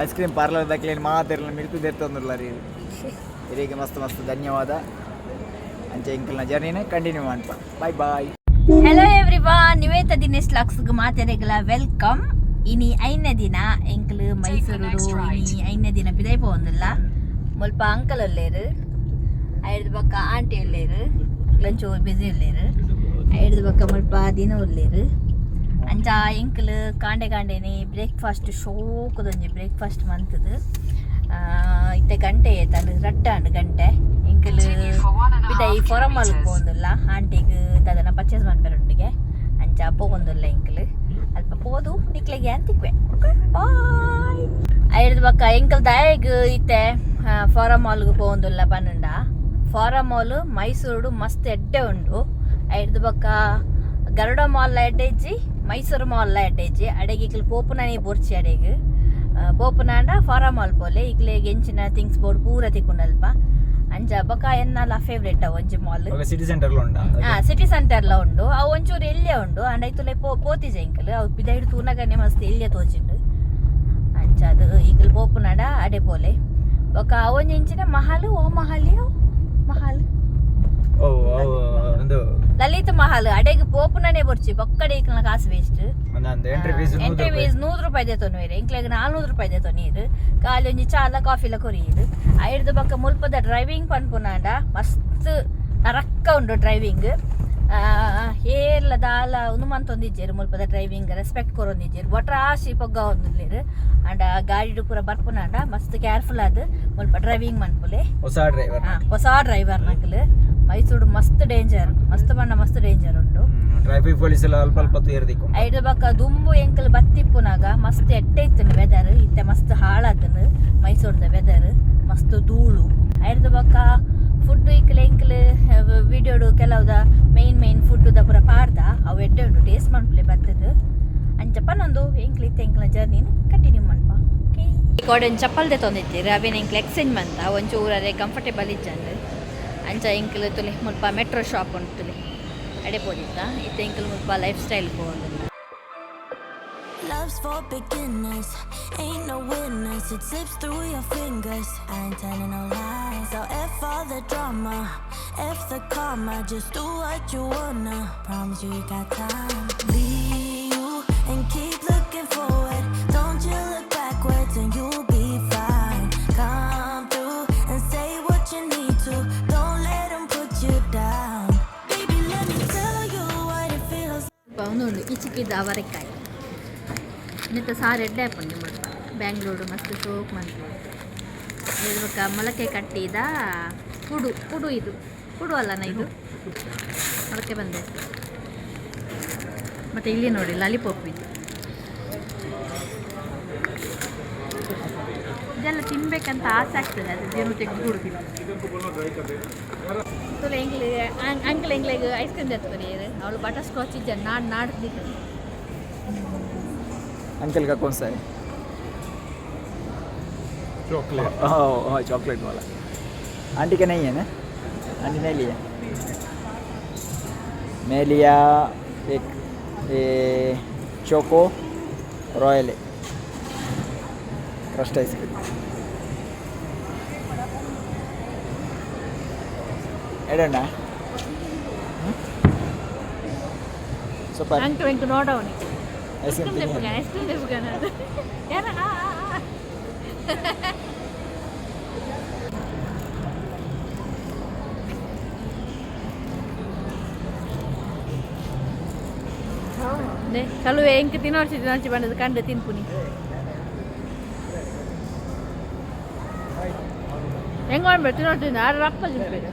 Ice cream parlour ದಕ್ಲೇನು ಮಾತೆರ್ಲ ಮಿಲ್ತು ದೆತ್ತೊಂದುಲ್ಲಾರಿ. ಇರೆಗ್ ಮಸ್ತ್ ಮಸ್ತ್ ಧನ್ಯವಾದ. ಅಂಚೆ ಎಂಕಲ್ನ ಜರ್ನಿನ ಕಂಟಿನ್ಯೂ ಮನ್ಪ. Bye bye. Hello everyone, Niveta Dinesh ಲಾಕ್ಸ್ಗ್ ಮಾತೆರೆಗ್ಲ welcome. ಇನಿ ಐನ ದಿನ ಎಂಕಲು ಮೈಸೂರು. ಇನಿ ಐನ ದಿನ ಪಿದೈ ಪೋವೊಂದುಲ್ಲ. ಮುಲ್ಪ ಅಂಕಲ್ ಉಲ್ಲೇರು, ಐಡ್ದ್ ಬೊಕ್ಕ ಆಂಟಿ ಉಲ್ಲೇರು, ಒಂಚೂರು ಬಿಸಿ ಉಲ್ಲೇರು. ಐಡ್ದ್ ಬೊಕ್ಕ ಮುಲ್ಪ ದಿನ ಉಲ್ಲೇರು. ಅಂಚ ಎಂಕಲು ಕಾಂಡೆ ಕಾಂಡೆನೆ ಬ್ರೇಕ್ಫಾಸ್ಟ್, ಶೋಕುದೊಂಜಿ ಬ್ರೇಕ್ಫಾಸ್ಟ್ ಮಂತುದು. ಇತ್ತೆ ಗಂಟೆ ಏತಂಡ್? ರಡ್ಡಾಂಡ್ ಗಂಟೆ. ಎಂಕಲು ಪಿದೈ ಫೊರಮಲ್ ಪೋವೊಂದುಲ್ಲ. ಆಂಟಿಗ್ ದಾದನ ಪರ್ಚೇಸ್ ಮನ್ಪೆರೊಟ್ಟಿಗೆ ಅಂಚ ಪೋವೊಂದುಲ್ಲ ಎಂಕಲು. ಅಲ್ಪ ಪೋದು ನಿಕ್ಲೆಗ್ ಯಾನ್ ತಿಕ್ವೆ. ಬಾಯ್. ಐಡ್ದ್ ಬೊಕ್ಕ ಎಂಕಲ್ ದಾಯೆಗ್ ಇತ್ತೆ ಫಾರಮ್ ಮಾಲ್ಗ್ ಪೋವೊಂದುಲ್ಲ ಪನ್ನುಂಡ, ಫಾರಮ್ ಮಾಲ್ ಮೈಸೂರುಡು ಮಸ್ತ್ ಎಡ್ಡೆ ಉಂಡು. ಐಡ್ದ್ ಬೊಕ್ಕ ಗರುಡ ಮಾಲ್ ಎಡ್ಡೆ ಇಜ್ಜಿ, ಮೈಸೂರು ಮಾಲ್ ಎಡ್ಡೆ ಇಜ್ಜಿ. ಅಡೆಗೆ ಇಕ್ಲು ಪೋಪುನನೇ ಬೊರ್ಚಿ. ಅಡೆಗ್ ಪೋಪುನಾಂಡ ಫಾರಮ್ ಮಾಲ್ ಪೋಲೆ. ಇಕ್ಲೆಗ್ ಎಂಚಿನ ಥಿಂಗ್ಸ್ ಬೋಡು ಪೂರ ತಿಕ್ಕುಂಡಲ್ಪ. ಅಂಚ ಬೊಕ್ಕ ಎನ್ನಲ ಫೇವ್ರೇಟ್ ಅವು ಒಂಜಿ ಮಾಲ್. ಸಿಟಿ ಸೆಂಟರ್ ಉಂಡಾ? ಹಾ, ಸಿಟಿ ಸೆಂಟರ್ ಲ ಉಂಡು. ಅವು ಒಂಚೂರು ಎಲ್ಯ ಉಂಡು. ಅಂಡ ಐತುಲೆ ಪೋ ಪೋತಿಜ ಎಂಕಲ್. ಅವು ಪಿದೈಡ್ ತೂನಗನೆ ಮಸ್ತ್ ಎಲ್ಯ ತೋಜಿಂಡು. ಅಂಚ ಅದು ಈಗಲ್ ಪೋಪುನಡ ಅಡೆ ಪೋಲೆ. ಬೊಕ್ಕ ಅವೊಂಜಿ ಇಂಚಿನ ಮಹಲ್, ಓ ಮಹಲ್, ಮಹಲ್. ಓ ಓ, ಒಂದು ಲಲಿತ್ ಮಹಲ್. ಅಡೆಗ್ ಪೋಪುನನೇ ಬೊರ್ಚಿ, ಬೊಕ್ಕಡೆ ಇಕ್ಲ್ನ ಕಾಸು ವೇಸ್ಟ್. ಒಂದೊಂದು ಎಂಟ್ರಿ ಫೀಸ್. ಎಂಟ್ರಿ ಫೀಸ್ 100 ರೂಪಾಯಿ ದೇತೊನುವೆರ್. ಎಂಕ್ಲೆಗ್ 400 ರೂಪಾಯಿ ದೇತೊನೀರು. ಖಾಲಿ ಒಂಜಿ ಚಾಲ ಕಾಫಿಲ ಕೊರಿಯೆರ್. ಐಡ್ದ್ ಬೊಕ್ಕ ಮುಲ್ಪದ ಡ್ರೈವಿಂಗ್ ಪನ್ಪುನಾಂಡ ಮಸ್ತ್ ರಕ್ಕ ಉಂಡು ಡ್ರೈವಿಂಗ್. ಏರ್ಲ ದಾಲ ಉಂದು ಮಂತೊಂದಿಜ್ಜೆರ್. ಮುಲ್ಪದ ಡ್ರೈವಿಂಗ್ ರೆಸ್ಪೆಕ್ಟ್ ಕೊರೊಂದಿಜ್ಜೆರ್. ಒಟ್ರಾಶಿ ಪೊಗ್ಗ ಒಂದುಲ್ಲೆರ್. ಅಂಡ ಗಾಡಿಡ್ ಪೂರ ಬರ್ಪುನಾಂಡ ಮಸ್ತ್ ಕೇರ್ಫುಲ್ ಆದ್ ಮುಲ್ಪ ಡ್ರೈವಿಂಗ್ ಮನ್ಪುಲೆ. ಹೊಸ ಡ್ರೈವರ್. ಹಾ, ಹೊಸ ಡ್ರೈವರ್ ನಕಲು. ಮೈಸೂರು ಮಸ್ತ್ ಡೇಂಜರ್, ಮಸ್ತ್ ಪಂಡ ಮಸ್ತ್ ಡೇಂಜರ್ ಉಂಡು. ಟ್ರಾಫಿಕ್ ಪೊಲೀಸ್ ಎಲ್ಲ ಅಲ್ಪ ಅಲ್ಪ ತೂಯೆರ್ ದಿಕ್ಕು. ಐಡ್ದ್ ಬೊಕ್ಕ ದುಂಬು ಎಂಕಲ್ ಬತ್ತಿಪ್ಪುನಾಗ ಮಸ್ತ್ ಎಡ್ಡೆ ಇತ್ತುಂಡು ವೆದರ್. ಇತ್ತೆ ಮಸ್ತ್ ಹಾಳಾತುಂಡು ಮೈಸೂರ್ದ ವೆದರ್, ಮಸ್ತ್ ಧೂಳು. ಐಡ್ದ್ ಬೊಕ್ಕ ಫುಡ್ ಇಕ್ಲೆ ಎಂಕಲ್ ವಿಡಿಯೋಡು ಕೆಲವುದ ಮೇನ್ ಮೇನ್ ಫುಡ್ ದ ಪೂರ ಪಾಡ್ದ. ಅವು ಎಡ್ಡೆ ಉಂಡು, ಟೇಸ್ಟ್ ಮನ್ಪುಲೆ ಬತ್ತದು. ಅಂಚ ಪನ್ನೊಂದು ಎಂಕ್ಲು ಇತ್ತೆ ಎಂಕ್ಲ ಜರ್ನಿನ ಕಂಟಿನ್ಯೂ ಮನ್ಪ. ಓಕೆ. ಕೋಡೆ ಚಪ್ಪಲ್ ದೆತ್ತೊಂದಿತ್ತೀರು, ಅವೇನು ಎಂಕ್ಲು ಎಕ್ಸ್ಚೇಂಜ್ ಮಂತ. ಒಂಚೂರು ಅರೆ ಕಂಫರ್ಟೇಬಲ್ ಇಜ್ಜಂಡ್. ಅಂಚ ಎಂಕ್ಲು ತುಲೆ ಮುಲ್ಪ ಮೆಟ್ರೋ ಶಾಪ್ ಉಂಟು ತುಲೆ, ಅಡೆ ಪೋದಿತ್ತ. ಇತ್ತೆ ಎಂಕ್ಲು ಮುಲ್ಪ ಲೈಫ್ ಸ್ಟೈಲ್ ಪೋವೊಂದುಲ್ಲ. Love's for beginners, ain't no winners. It slips through your fingers. I ain't telling no lies. So F all the drama, F the karma. Just do what you wanna. Promise you, you got time. Be you and keep looking forward. Don't you look backwards and you'll be fine. Come through and say what you need to. Don't let them put you down. Baby, let me tell you what it feels. ಉಂದು ಇಚಿಕಿದ ಅವರೆಕಾಯಿ. ಇನ್ನಿತ್ತ ಸಾರು ಎಡ್ಡೆ ಆಪುಂಡು ಮುಲ್ಪ. ಬ್ಯಾಂಗ್ಳೂರು ಮಸ್ತ್ ಶೋಕ್ ಮನ್ಪುಂಡು. ಬೊಕ್ಕ ಮೊಳಕೆ ಕಟ್ಟಿದ ಕುಡು. ಕುಡು ಇದು, ಕುಡು ಅಲ್ಲನ ಇದು? ಮೊಳಕೆ ಬಂದೆ. ಮತ್ತೆ ಇಲ್ಲಿ ನೋಡಿ, ಲಾಲಿಪಾಪ್ ಇದು. ಇದೆಲ್ಲ ತಿನ್ಬೇಕಂತ ಆಸೆ ಆಗ್ತದೆ, ಅದು ಜೇನು ತೆಗೆದು ಕೊಡುದಿಲ್ಲ. ತುಲೆ ಎಂಗ್ಲಿ ಅಂಕಲ್ ಎಂಗ್ಲೆಗ್ ಐಸ್ ಕ್ರೀಮ್ ತೆತ್ಕೊರಿಯೆರ್. ಅವಳು ಬಟರ್ ಸ್ಕಾಚ್ ಇಜ್ಜ ನಾಡ್ ನಾಡ್. अंकल का कौन सा है? चॉकलेट. ओ, चॉकलेट वाला. आंटी का नहीं है ना? आंटी नहीं लिया. मैं लिया एक ये चोको रॉयल है, क्रस्ट आइसक्रीम. ಎಡಣ್ಣ ಸೂಪರ್. ಅಂಕಲ್ ಎಂಕ್ ನೋಡವನಿ. ಐಸ್ ಕ್ರೀಮ್ ತಿನ್ನಿ. ಐಸ್ ಕ್ರೀಮ್ ತೆಪ್ಪುಗನ ಯಾರ? ಆ, ಆ, ಆ. ನೆ, ಕಳುವೆ ಎಂಕ್ ತಿನ್ನೋರ್ಚಿ ತಿನ್ನೋರ್ಚಿ ಬಂದದ್ದು ಕಂಡು ತಿನ್ಪುನಿ. ಹೆಂಗ್ ಮಾಡ್ಬೇಕು? ತಿನ್ನೋರ್ಚಿ ಆರು ರಪ್ಪ ತಿನ್ಬೇಕು.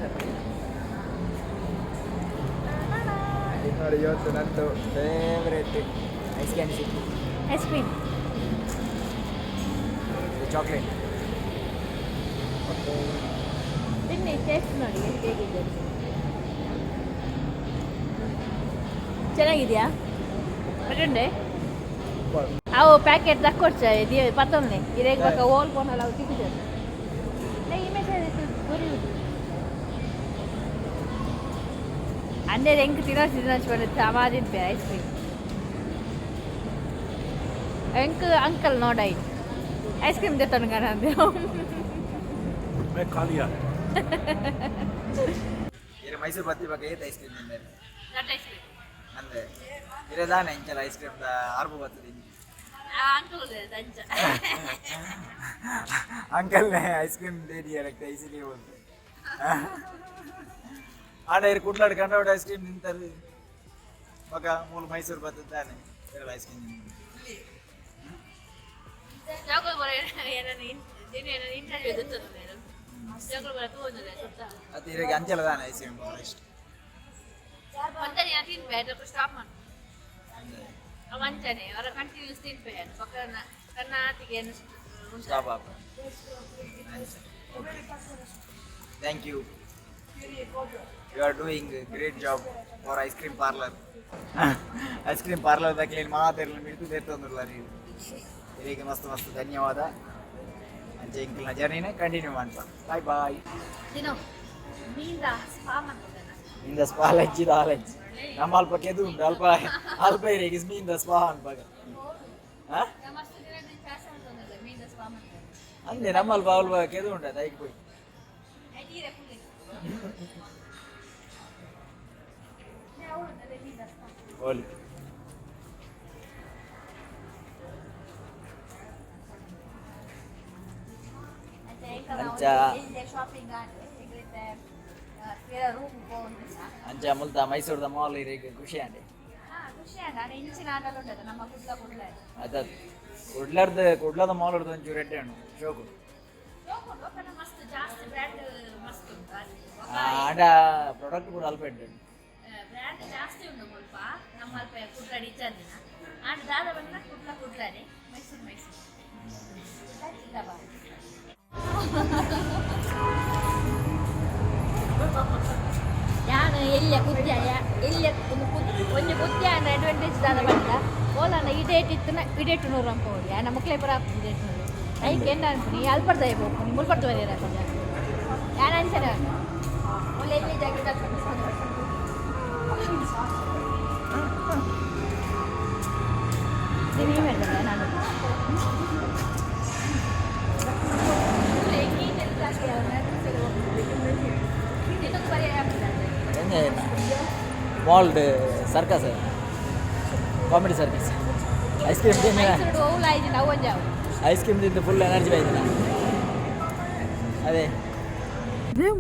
ನೋಡಿ, ಇವತ್ತು ನಂದು ಫೇವ್ರೇಟ್ ಐಸ್ ಕ್ಯಾಂಡಿ ಸಿಕ್ತು. Ice cream. Chocolate. ತಿನ್ನಿ, ಟೇಸ್ಟ್ ನೋಡಿ ಹೇಗಿದೆ. ಚೆನ್ನಾಗಿದೆಯಾ? ಬಟಂಡೆ ಅವು ಪ್ಯಾಕೆಟ್ ದಕ್ಕೊಡ್ಚ ಪತ್ತೊಂದೆ ಇರೇಗ್ ಬಕ್ಕ ಓಲ್ ಪೋನಲ್ಲ, ಅವು ತಿಕ್ಕಿದೆ. ಈ ಮೆಸೇಜ್ ಗುರಿ ಅಂದೇ. ಎಂಕ್ ತಿನ್ನೋಚಿ ತಿನ್ನೋಚಿ ಬಂದು ಸಮಾಧಿನ ಐಸ್ ಕ್ರೀಮ್. ಎಂಕ್ ಅಂಕಲ್ ನೋಡಾಯಿ. ಐಸ್ ಕ್ರೀಮ್ ದೆತ್ತೊಂಡು ಅಂದೆ. मैं खा लिया। ಇರ ಮೈಸೂರು ಬತ್ತಿ ಬಗ್ಗೆ ಏತ್ ಐಸ್ ಕ್ರೀಮ್ ತಿಂದರೆ ಅಂದೆ ಇರ ದಾನೆ ಇಂಚಲ ಐಸ್ ಕ್ರೀಮ್ ಆರ್ಬು ಬರ್ತದೆ. ಅಂಕಲ್. अंकल ने आइसक्रीम दे दिया लगता है, इसीलिए बोलते। ಆಡ ಇರು ಕುಡ್ಲಾಡ್ ಕಂಡವಡ ಐಸ್ ಕ್ರೀಮ್ ತಿಂತಾರೆ. ಮಗ ಮೂಲು ಮೈಸೂರು ಬರ್ತದಾನೆ ಐಸ್ ಕ್ರೀಮ್. ಜೋಕುಲು ಬರ ಇಂಟರ್ವ್ಯೂ ಜೋಕುಲು ಬರ ತೂವೊಂದುಲ್ಲೆ ಸುತ್ತ. ಅದು ಇರಗೆ ಅಂಚಲ ದಾನೆ ಐಸ್ ಕ್ರೀಮ್ ಬಹಳ ಇಷ್ಟ. ಒಂತೆ ದಿನ ತಿನ್ಪೆ, ಅದಕ್ಕೆ ಸ್ಟಾಪ್ ಮಾಡು. ಅವ ಅಂಚನೆ ಅವರ ಕಂಟಿನ್ಯೂಸ್ ತಿನ್ಪೆ ಪಕ್ಕ ಕರ್ನಾಟಿಗೆ. Stop ಆಪ. Okay, thank you. You are doing great job for ice cream parlour. Ice cream parlour ದಕ್ಲೇನು ಮಾತೆರ್ಲ ಮಿಡ್ತು ದೇರ್ತೊಂದುಲ್ಲ ನೀವು. ಇರೆಗ್ ಮಸ್ತ್ ಮಸ್ತ್ ಧನ್ಯವಾದ. ಅಂಚೆ ಇಂಕಲ್ನ ಜರ್ನಿನ ಕಂಟಿನ್ಯೂ ಮಾಡ್ಪ. Bye bye. ದಿನೋ ಮೀನ್ದ ಸ್ಪಾ ಮಾಡ್ತದನ. ಇಂದ ಸ್ಪಾ ಲಜ್ಜಿ ದಾಲಜ್ಜಿ ನಮ್ಮ ಅಲ್ಪ ಕೆದು ಉಂಟು. ಅಲ್ಪ ಅಲ್ಪ ಇರೆಗ್ ಮೀನ್ದ ಸ್ಪಾ ಅನ್ಪಾಗ. ಹಾ. ಮಸ್ತ್ ದಿನ ಫ್ಯಾಷನ್ ಅಂತಂದ್ರೆ ಮೀನ್ದ ಸ್ಪಾ ಮಾಡ್ತದೆ. ಅಂದೆ ನಮ್ಮ ಅಲ್ಪ ಅಲ್ಪ ಕೆದು ಉಂಟು ಐಕ್ ಪೋಯಿ. ಐಟೀರೆ ಫುಲ್. ಓಲಿ. ಅಂಚ. ಶಾಪಿಂಗ್ ರೂಮ್ ಪೋವೊಂದಿಲ್ಲ. ಅಂಚ ಮುಲ್ತ ಮೈಸೂರದ ಮಾಲ್ ಇರೆಗ್ ಖುಷಿ ಆಂಡೆ? ಹಾ, ಖುಷಿ ಆಂಡ. ಆಂಡ ಇಂಚಿನ ಆಟಲು ಉಂಟು ನಮ್ಮ ಕುಡ್ಲ ಕುಡ್ಲ. ಅದ ಕುಡ್ಲರ್ದ ಕುಡ್ಲದ ಮಾಲ್ ಉಂಟು, ಒಂಚೂರು ಎಡ್ಡೆ ಉಂಟು, ಶೋಕು. ಶೋಕುಂಡು ಪಂಡ ಮಸ್ತ್ ಜಾಸ್ತಿ ಬ್ರ್ಯಾಂಡ್ ಮಸ್ತ್ ಉಂಟು ಅಲ್ಲಿ. ಆಂಡ ಪ್ರಾಡಕ್ಟ್ ಕೂಡ ಅಲ್ಪ ಎಡ್ಡೆ ಉಂಟು. ಬ್ರ್ಯಾಂಡ್ ಜಾಸ್ತಿ ಉಂಟು ಮುಲ್ಪ, ನಮ್ಮ ಅಲ್ಪ ಕುಡ್ಲ ಇಜ್ಜಂದಿನ. ಆಂಡ ದಾದ ಬಂದ ಕುಡ್ಲ ಕುಡ್ಲನೆ, ಮೈಸೂರು ಮೈಸೂರು, ಕುಡ್ಲ ಜಿಂದಾಬಾದ್. ಯಾನ್ ಎಲ್ಲಿಯ ಕುದ್ಯ ಎಲ್ಲಿಯ ಒಂದು ಒಂಜಿ ಕುದ್ಯ ಅಡ್ವಾಂಟೇಜ್ ದಾದ ಬಂಡ ಓಲಾಂಡ ಈ ಡೇಟ್ ಇತ್ತನ ಈ ಡೇಟ್ ನೂರು ಅಂಪೋಡು. ಯಾನ ಮುಕ್ಲೆ ಪುರ ಆಪುಂಡು ಡೇಟ್ ನೂರು. ಐಕ್ ಎಂಡ ಅನ್ಪುನಿ ಅಲ್ಪಡ್ದ ಪೋಪುನಿ ಮುಲ್ಪಡ್ದು ಬರಿಯರ ಯಾನ್ ಅಂಚನೆ ಮುಲ್ಲ ಎಲ್ಲಿ ಜಾಗ. ನಾನು mall circus, comedy circus. Ice cream ತಿಂದ. ಮೈಸೂರು ಓವ್ಲ ಆಯ್ತು ನಾವು ಒಂಜಾವು. ಐಸ್ ಕ್ರೀಮ್ ತಿಂದು ಫುಲ್ ಎನರ್ಜಿ ಆಯ್ತಲ್ಲ ಅದೇ.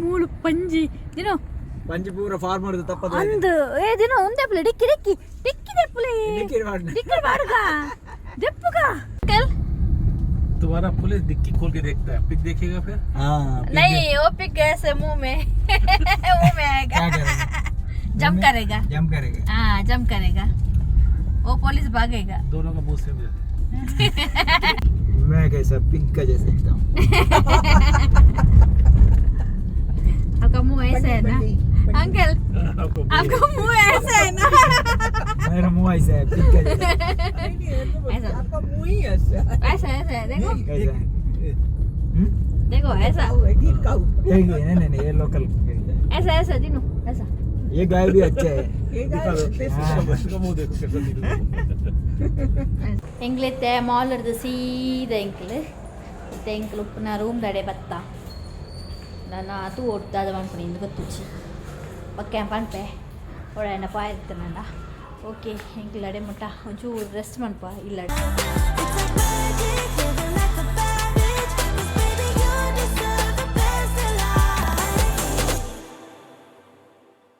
ಮೂಳು ಪಂಜಿ ದಿನೋ. ಪಂಜಿ ಪೂರ ಫಾರ್ಮರ್ ತಪ್ಪದ. ಅಂದು ಏ ದಿನ ಒಂದೇ ಪ್ಲೇ ಡಿಕ್ಕಿ ಡಿಕ್ಕಿ ಡಿಕ್ಕಿ ದೆಪ್ಪುಲೆ. ಡಿಕ್ಕಿ ಮಾಡ್ನ. ಡಿಕ್ಕಿ ಬಾಡುಗ ದೆಪ್ಪುಗ ಅಂಕಲ್. तुम्हारा पुलिस डिक्की खोल के देखता है, पिक देखेगा फिर। हाँ। नहीं, वो पिक ऐसे मुंह में मुंह में आएगा। क्या करेगा? जंप करेगा। जंप करेगा। हाँ, जंप करेगा वो, पुलिस भागेगा। दोनों का मुंह सेम है। मैं कैसा पिग का जैसे एकदम। आपका मुंह ऐसा है ना अंकल? आपको आपका मुंह ऐसा है ना? मेरा मुंह ऐसा है, पिग का जैसा। ऐसा। आपका मुंह ही ऐसा है। ऐसा ऐसा है, देखो। कैसा हम्म? देखो ऐसा। काऊ है, गिर काऊ। ये नहीं नहीं नहीं, ये लोकल। ऐसा ऐसा दिनू ऐसा। ये गाय भी अच्छा है। ये गाय दिखा दो। देसी। हाँ। इसका मुंह देखो कैसा दिख रहा है। ಎಂಕ್ಲಿತ್ತೆ ಮಾಲ್ ಹಿಡ್ದು ಸೀದಾ ಎಂಕ್ಲು ಇತ್ತೆ ಎಂಕ್ಲು ಉಪ್ಪುನ ರೂಮ್ ದಡೆ ಬತ್ತ. ನಾನು ಅದು ಒಡ್ದಾದ ಪನ್ಪುನಿ ಇಂದು ಗೊತ್ತುಚ್ಚಿ ಬೊಕ್ಕ ಪನ್ಪೆ ಒಳ ಪಾಯಿರ್ತನಂಡ. ಓಕೆ, ಎಂಕ್ಲು ಅಡೆ ಮುಟ್ಟ ಒಂಚೂರು ರೆಸ್ಟ್ ಮನ್ಪ ಇಲ್ಲ. It's a magic.